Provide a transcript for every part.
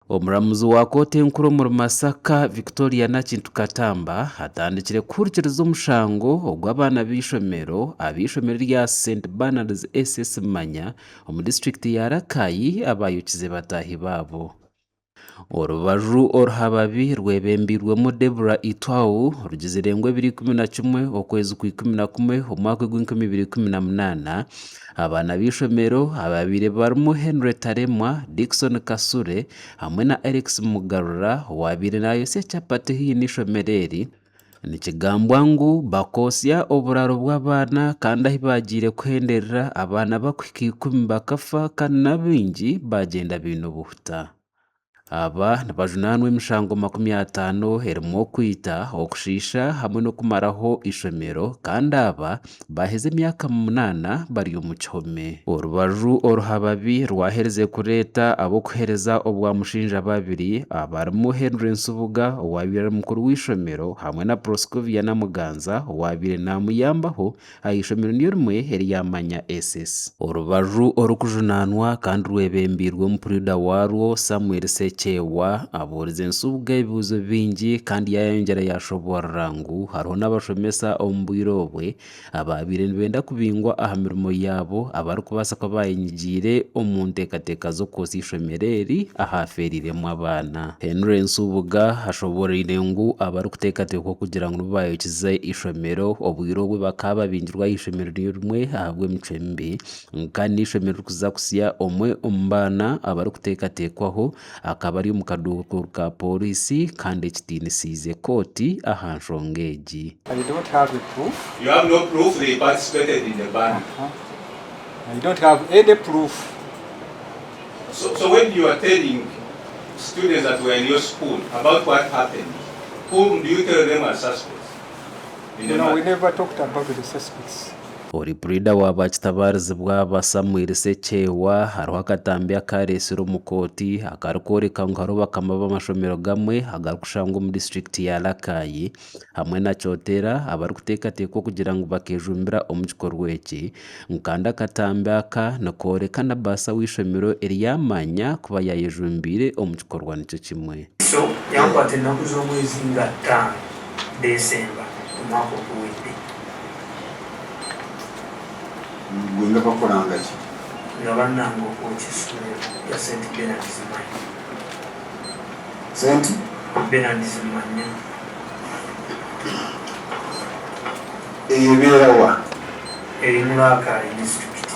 Omuramuzi wa kooti enkuru omuri Masaka, Victoria Nakintu Katamba atandikire kuhurikiriza omushango ogw'abaana b'eishomero ab'eishomero erya St Bernard's SS Manya omu disiturikiti ya Rakai abaayokize bataahi baabo. Orubaju oruhababi rwebembeirwemu Deborah Itwau rugizire ngu ebiro 11 okwezi kwa 11 omwaka ogw'enkumi ibiri ikumi na munaana Abaana b'eishomero ababaire barimu Henry Taremwa, Dickson Kasure hamwe na Alex Mugarura owaabaire naayotsya chapati haihi n'eishomero eri, nikigambwa ngu bakootsya oburaaro bw'abaana kandi ahu baagiire kuhenderera abaana barikuhika ikumi bakafa kandi n'abaingi baagyenda baine obuhuta. Aba nibajunaanwa emishango 50 erimu okwita, okushiisha hamwe n'okumaraho eishomero kandi aba baaheza emyaka munaana bari omu kihome. Orubaju oruhababi rwaherize kureeta ab'okuheereza obwa mushinja babiri abarimu Henry Nsubuga owaabaire ari mukuru w'eishomero hamwe na Proscovia Namuganza owaabaire naamuyambaho Aha ishomero niryo rimwe erya Manya SS. Orubaju orikujunaanwa kandi rwebembeirwe omupuriida waarwo Samuel Ssekyewa abuurize Nsubuga ebibuuzo bingi kandi yayongyera yashoboorora ngu hariho n'abashomesa omu bwire obwe abaabaire nibenda kubingwa aha mirimo yaabo abarikubaasa kuba bayenyigiire omu nteekateeka z'okwotsya eishomero eri ahafeereiremu abaana. Henry Nsubuga ashobooroire ngu abarikuteekateekwa kugira ngu nibo baayokize eishomero obwire obwe bakaba babingirwe aha ishomero rimwe ahabw'emicwe mibi kandi n'eishomero ririkuza kutsya omwe omu baana abarikuteekateekwaho akaba ari omu kaduukuru ka pooriisi kandi ekitiinisiize kooti aha nshonga egi. I don't have a proof. You have no proof they participated in the burning. I don't have any proof. So, so when you are telling students that were in your school about what happened, whom do you tell them as suspects? In the No, we matter? never talked about the suspects. Ori puriida wa baakitabarizibwa aba Samuel Ssekyewa hariho akatambi akareetsire omu kooti akarikworeka ngu hariho bakama b'amashomero gamwe agarikushangwa omu disiturikiti ya Rakai hamwe na Kyotera abarikuteekateekwa okugira ngu bakejumbira omu kikorwa eki. Ngu kandi akatambi aka nikooreka na baasa w'eishomero eryamanya kuba yaayejumbiire omu kikorwa nikyo kimwe. ISO yankwata ennaku z'omwezi nga ttaano Desemba omwaka oguwedde. Gwe nga bakolanga ki? Nga bannanga okwokya essomero lya St Bernard's Manya. St. Bernard's Manya. Eyo ebeera wa? Eri mu Rakai disitulikiti.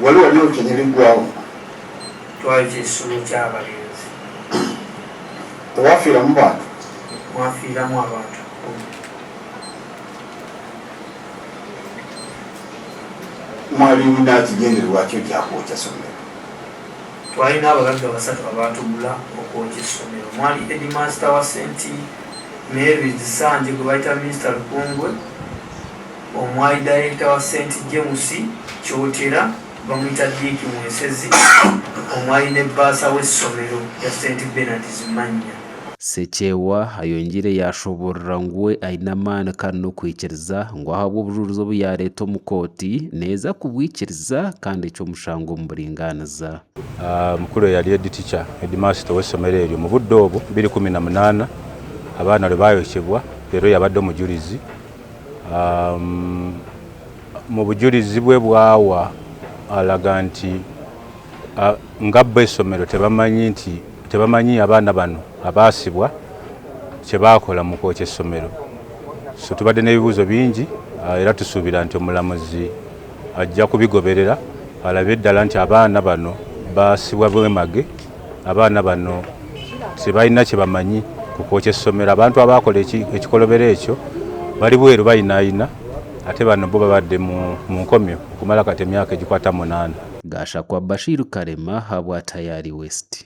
Wali wabyokya ne biggwaawo? Twayokya ekisulo ky'abalenzi. Tewafiiramu bantu? Mwafiiramu abantu kkumi. Mwalina kigendererwa ki ekya kwokya ssomero? Twalina abagagga basatu abaatugula okwokya essomero. Mwali Heedimaasita wa St. Mary's Sanje gwe bayita Minisita Lukungwe, omwali dayirekita wa St. James Kyotera bamuyita Dick Mwesezi, omwali ne bbaasa w'essomero lya St. Bernard's Mannya. Ssekyewa ayongyeire yaashoboorora ngu we aine amaani kandi n'okwikiriza ngu ahabw'obujurizi obu yaareeta omu kooti neeza kubwikiriza kandi ecwe omushango omu buringaaniza. Mukulu eyali headteacher, headmaster, ow'essomero eryo mu budde obwo, 2018 abaana lwe baayokyebwa leero yabadde omujurizi. Mu bujurizi bwe bw'awa alaga nti nga bo essomero tebamanyi nti tebamanyi abaana bano abaasibwa kye baakola mu kwokya essomero. So tubadde n'ebibuuzo bingi era tusuubira nti omulamuzi ajja kubigoberera alabe ddala nti abaana bano baasibwa bwemage, abaana bano tebalina kye bamanyi ku kwokya essomero. Abantu abaakola ekikolobero ekyo bali bweru bayinaayina ate bano bo babadde mu nkomyo okumala kati emyaka egikwata munaana. Gashakwa Bashir Karema habwa Tayari West.